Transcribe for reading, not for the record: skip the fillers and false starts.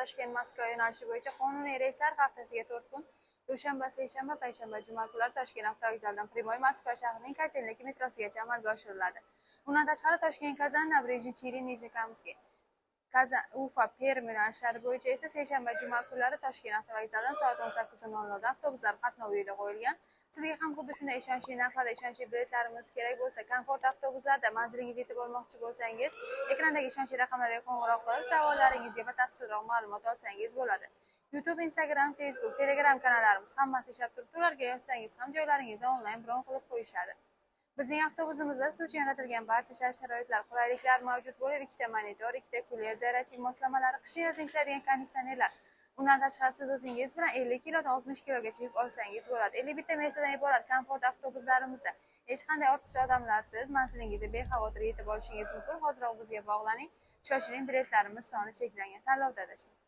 Toshkent Moskva yo'nalishi bo'yicha qonuniy reyslar haftasiga 4 kun, dushanba, seshanba, payshanba, juma kunlari Toshkent avtovokzalidan прямой Moskva shahrining Kotelniki metrosigacha amalga oshiriladi. Undan tashqari, Toshkent Kazan, Набережные Челны, Nijnekamskiy, Kazan, Ufa, Perm yo'nalishlari bo'yicha esa seshanba, juma kunlari Toshkent avtovokzalidan soat 18:00 da avtobuslar qatnovi yo'lga qo'yilgan. Sizga ham xuddi shunday ishonchli narxlarda ishonchli biletlarimiz kerak bo'lsa, komfort avtobuslarda manzilingizga yetib olmoqchi bo'lsangiz, ekrandagi ishonchli raqamlarga qo'ng'iroq qilib, savollaringizga batafsilroq ma'lumot olsangiz bo'ladi. YouTube, Instagram, Facebook, Telegram kanallarimiz hammasi ishlab turibdi. Ularga yozsangiz ham joylaringizni onlayn bron qilib qo'yishadi. Bizning avtobusimizda siz uchun yaratilgan barcha shart-sharoitlar, qulayliklar mavjud bo'lib, ikkita monitor, ikkita kuler, зарядчик moslamalari, qishin yozin ishlaydigan konditsionerlar. Undan tashqari, siz o'zingiz bilan 50 kilodan 60 kilogacha yuk olsangiz bo'ladi. 51 ta места dan iborat komfort avtobuslarimizda hech qanday ortiqcha odamlarsiz manzilingizga bexavotir yetib olishingiz mumkin. Hoziroq bizga bog'laning. Shoshiling, biletlarimiz soni cheklangan. Tanlovda adashmang.